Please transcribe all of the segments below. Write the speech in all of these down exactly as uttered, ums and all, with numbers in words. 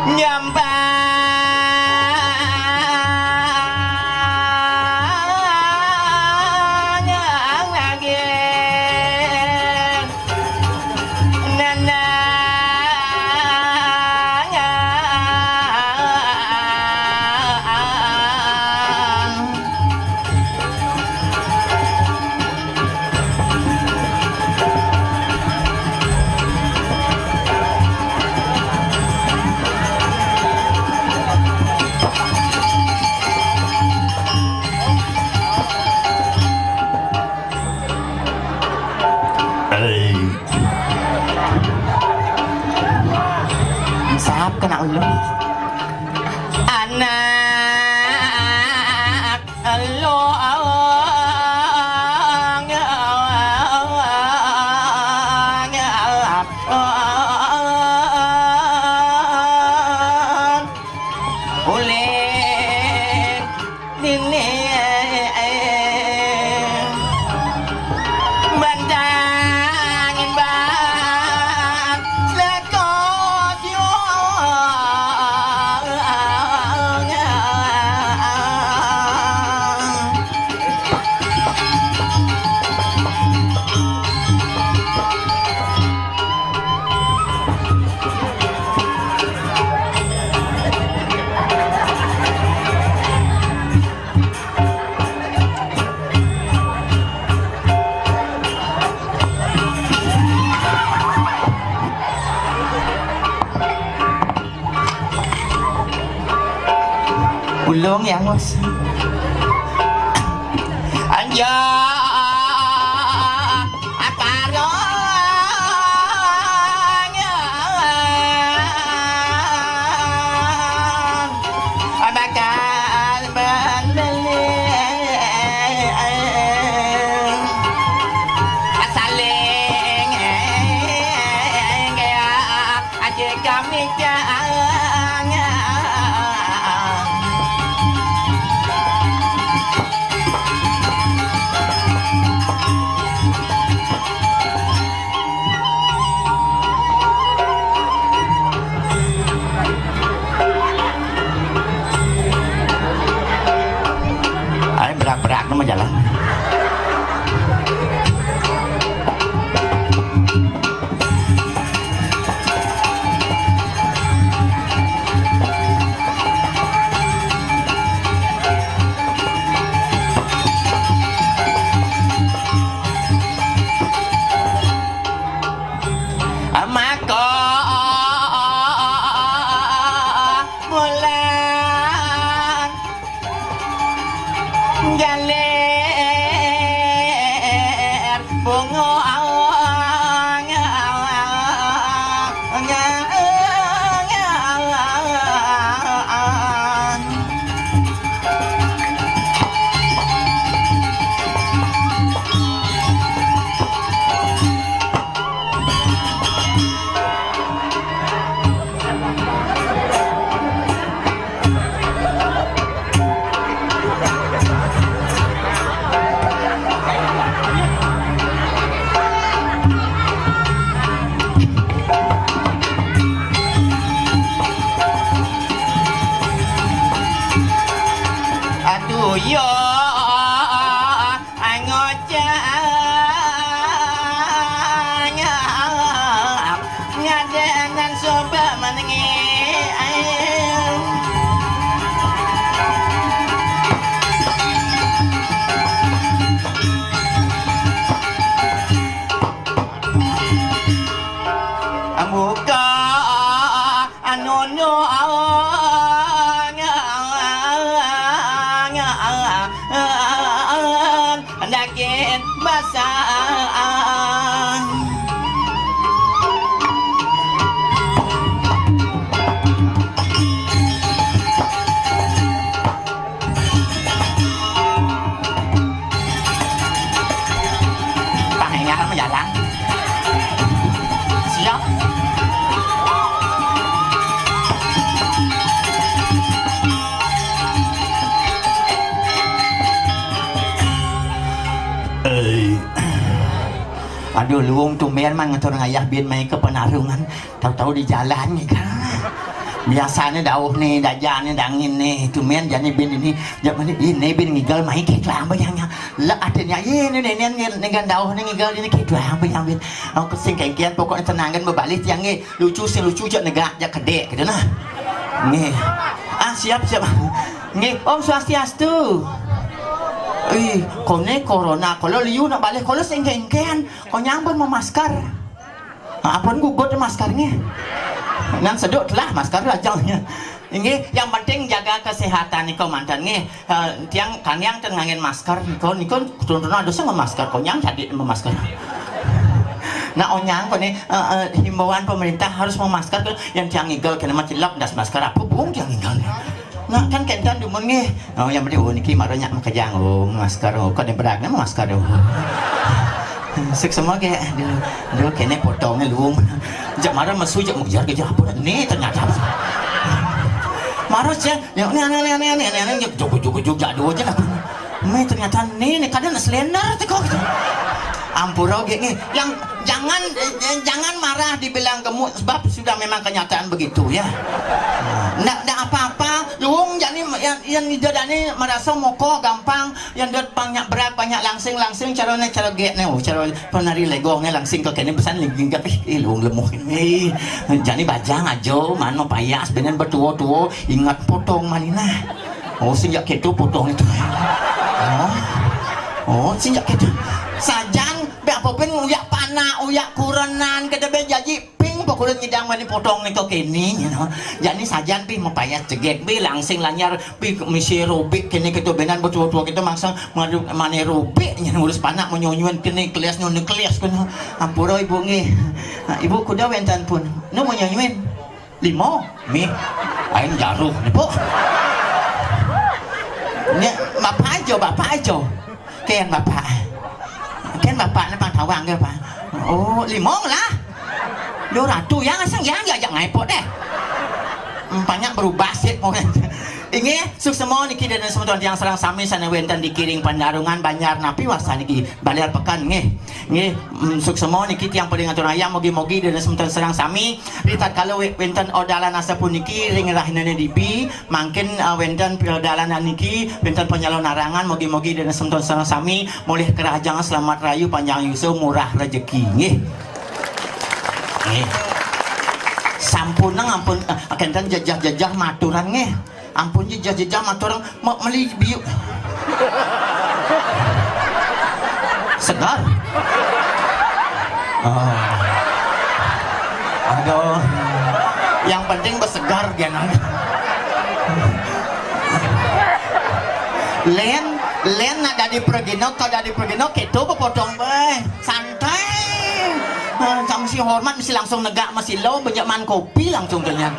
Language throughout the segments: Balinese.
Nyambang lagi nenang. Sahap kena ulun. Anak Elong ulih dini bantang imbang. Ulung yang ngos. Anja akarang bakal meneli saling. Aja kami jangan. Ai berak-berak nama jalan. Maka mulang jaler bunga. Aduh, ya, ngocang. Ngadanan soba manengi. Ambuka anu nu daging basah. Panghingar menjalang. Siap. Eh. Aduh, luung tumben man ngatur ngayah bin mai ke penarungan. Tahu-tahu di jalan ni kan. Biasané dauh né, dajané dangin né, tumén jani bin ini, jak mani ini bin ngigel mai kéto lang bayangnya. Lah aténa, yé, né nénén ngigel dauh né ngigel ini kéto lang bayang bin. Aku sing kéngkén pokokné tenangin bebalih tiang nggih. Lucu sing lucu jak negak jak kedék kéto nah. Nggih. Ah, siap, siap. Nggih, Om Swastiastu. Ih, koné corona, kalau liu nak balih, kalau sing kéngkén, konyang pun memasker. Ah, ampun gugut masker nggih. Nan seduk telah masker lajengnya. Inggih, yang penting jaga kesehatan nika manten nggih. Eh, tiang kangiang ten nganggén masker nika, nika turun-turun ada sing masker, konyang jadi masker. Nah, onyang koné, eh, eh, himbauan pemerintah harus memasker, yang tiang ngigel kéné mah cilek das masker apa bung tiang ngigel. Nah, kan kénten dumun nggih. Oh, yang penting, oh, niki mara nyak makejang, oh, masker, oh, kan beragam masker, oh. Suksma gé, aduh, aduh, kéné potongné luung. Jak mara mesu, jak mengejar, kejar apa né ternyata. Mara jak, ya, né, né, jak jogo, jogo, jogo, jak dua aja lah. Né ternyata né, né kadang slender téh kok. Ampura gé nggih. Yang jangan, eh, jangan marah dibilang gemuk sebab sudah memang kenyataan begitu ya. Ndak, ndak apa-apa. Luung jani yang, yang ida dané merasa mokoh gampang, yang dot banyak berat, banyak langsing, langsing carané cara gék né, oh, cara penari legong né langsing ka kéné besan linggap, ih, ih, luung lemuh. Ih, jani bajang aja, mana payas, benen betua-tua, ingat potong maninah. Oh, sing jak kéto potong itu. Oh. Oh, sing jak kéto. Sajan, bé apa pun uyak panak, uyak kurenan, kita bé jaji ping pokulan nyidang mani potong nika kéné, you know. Jani sajan pi mapayas cegek, pi langsing lanyar, pi misi robik kéné kéto bénan betua-tua kéto mangsa madu mané robik, nyen ngurus panak menyonyuan kéné kelias nyonya kelias kéné. Ampura ibu nggih. Nah, ibu kuda wénten pun. Nu menyonyuin? Lima. Mih. Ain jaruh né, Bu. Né, bapak aja, bapak aja. Kén bapak. Kén bapak né pang tawang gé, Pak. Oh, lima lah. Lo ratu yang asang yang diajak ngaipot deh. Empanya berubah sih pokoknya. Inggih, suksma niki dané semeton tiang sareng sami sané wénten di Kiring Pandarungan Banjar napi wasta niki Baler Pekan nggih. Nggih, mm, suksma niki tiang paling atur ayam mugi-mugi dané semeton sareng sami ritatkala wé-, wénten odalan asapuniki ring rahinané dibi, mangkin, eh, wénten piodalanan niki, wénten panyalonarangan mugi-mugi dané semeton sareng sami mulih kerahajeng selamat rahayu panjang yusa murah rejeki nggih. Nggih. Sampunang ampun, eh, kénten jejeh-jejeh maturan nggih. Ampun jejeh-jejeh maturan me-, meli biu. Segar. Oh. Aduh. Yang penting besegar genang. Lén, lén nak dadi pragina, ka dadi pragina kéto bepotong bé. Santai. Eh, sama si hormat mesti langsung negak masih lo benjak man kopi langsung kenyang.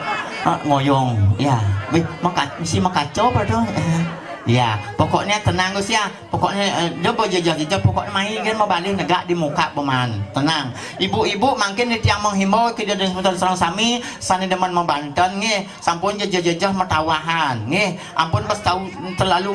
Eh, ngoyong. Ya, wih, maka, mesti makaco apa tu? Eh, ya, pokoknya tenang Gus ya. Pokoknya, eh, dia berjejah-jejah, pokoknya main kan mabalih negak di muka peman. Tenang. Ibu-ibu mangkin di tiang menghimbau ke dia dan semeton sareng sami, sané demen mabanten nggih, sampun jejah-jejah matawahan nggih. Ampun pas tahu terlalu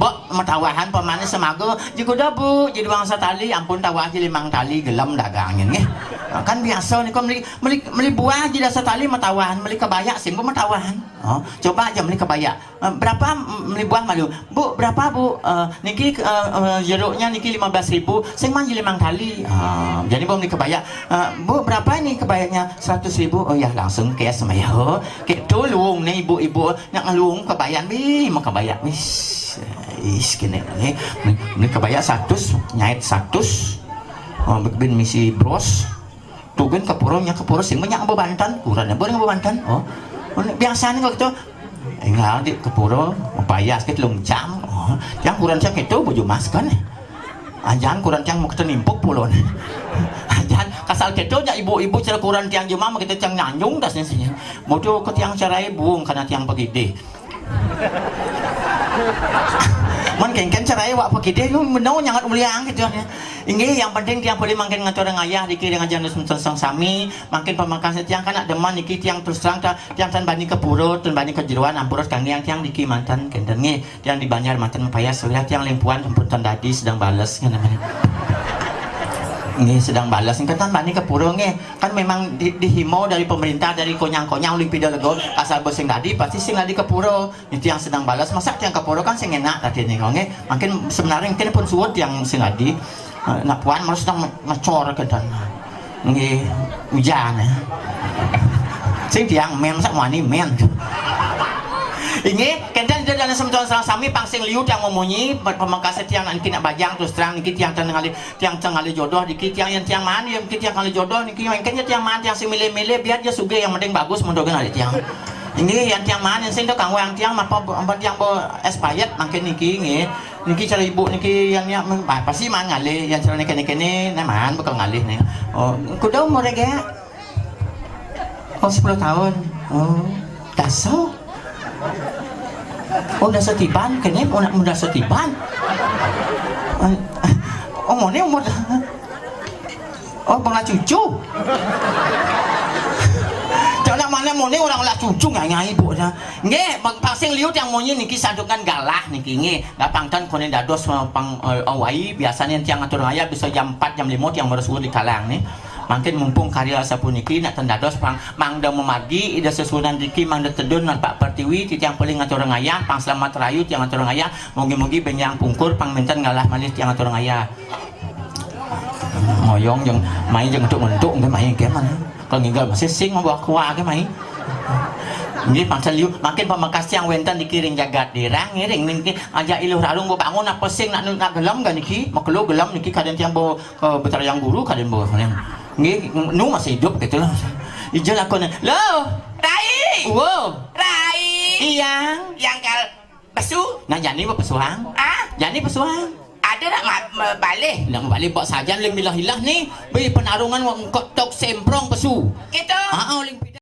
bek matawahan pemanis semaga, jikuda Bu, jiduang satali, ampun tawah ji limang tali gelem dagangin nggih. Nah, kan biasa nika meli, meli, meli buah ji dasa tali matawahan, meli kebaya sing Bu matawahan. Oh, coba aja meli kebaya. Eh, berapa m-, meli buah malu? Bu, berapa Bu? Eh, niki, eh, eh, jeruknya niki lima belas ribu, sing man ji limang tali. Ah, jadi Bu meli kebaya. Eh, Bu, berapa ini kebayanya? Seratus ribu. Oh ya, langsung cash sama ya. Oh, kéto luung né ibu-ibu. Nak ngeluung kebayan, wih, mau kebaya, wis, is kene, eh, beli, beli kebaya satus, nyait satus, oh, bin misi bros, tugen ke pura, nya ke pura, sing banyak bebanten, ukurannya boleh bebanten, oh, biasanya kok gitu, enggak di ke pura, payas ke telung jam, oh, yang ukuran saya gitu, baju mas kan, anjan ukuran tiang mau kita nimpuk pulon, anjan kasal gitu, nya ibu-ibu cara ukuran tiang jema, mau kita tiang nyanjung, dasnya sih, mau tuh ke tiang cerai, buung karena tiang pegidih. Mun kéngkén cerai wak pakidih, lu meno nyangat uliang gitu ya. Inggih, yang penting tiang pulih mangkin ngatur ngayah niki ring ajan semeton sami, mangkin pamekasné tiang kan nak demen niki tiang terus terang ta-, tiang tan bani ke pura, tan bani ke jeroan, ampura kangge tiang niki manten kénten nggih. Tiang di Banjar manten payas uliah tiang limpuan sampun tan dadi sedang bales ngene. Nggih, sedang bales. Engken tan bani ka pura nggih. Kan memang di, dihimbau dari pemerintah, dari konyang-konyang uling Pida Lego, asal bos sing dadi, pasti sing dadi ka pura. Ini tiang sedang bales. Masa tiang ka pura kan sing enak tadi nih, nggih. Mungkin sebenarnya mungkin pun suwun tiang sing dadi. Eh, nak puan malah sedang ngecor ke dan. Nggih, hujan ya. Sing tiang men, masa wani men. Inggih, kenten ida dané semeton sareng sami pang sing liu tiang memunyi, pamekasé tiang niki nak bajang terus terang niki tiang tengah tiang tengah jodoh niki tiang yang tiang maan yang niki tiang kali jodoh niki mangkin ya tiang maan tiang sing milih-milih biar dia sugih yang penting bagus menurut ngalih tiang. Ini yang tiang maan yang sing do kanggo yang tiang apa apa tiang bo expired mangkin niki nggih. Niki cara ibu niki yang ya men- ah, pasti maan ngalih yang cara niki niki ni nah maan bakal ngalih nih. Oh, kuda umur ya? Oh, sepuluh tahun. Oh, daso. Oh, daso tiban, kene mau nak daso tiban. Eh, oh, mone umur Oh, pernah cucu. Jangan mana mone orang lah cucu ngai ngai bu ya. Nggih, pang- pang sing liu tiang munyi niki santukan galah niki nggih. Gapang tan kone dados eh, pang eh, awai biasanya tiang atur ngayah bisa jam empat jam lima tiang baru suwun di kalang nih. Mangkin mumpung karya sapuniki nak ten dados pang mangda memargi ida sesuunan riki mangda tedun lan Pak Pertiwi titiang paling atur ngayah pang selamat rayu tiang atur ngayah mugi-mugi benjang pungkur pang menten ngalah malih tiang atur ngayah. Ngoyong jeung mai jeung entuk-entuk nggih mai nggih mana. Kalau nginggal masih sing bawa kuah nggih mai. Nggih pancen liu makin pamekas tiang wenten di kiring jagat dirang ngiring niki aja iluh rarung bebangun apa sing nak nak gelem gak niki makelo gelem niki kadang tiang bawa eh, Betara Yang Guru kadang bawa yang nggih nu masih hidup gitu lah. Ijel aku nih lo Rai, wow Rai, yang yang kal pesu. Nah jani apa pesuang? Ah, jani pesuang. Ada nak ma- ma- balik? Nak balik bak sajan ling milah-ilah ni. Beri penarungan wak engkot tok semprong pesu. Gitu. Ah, ah, ling pida.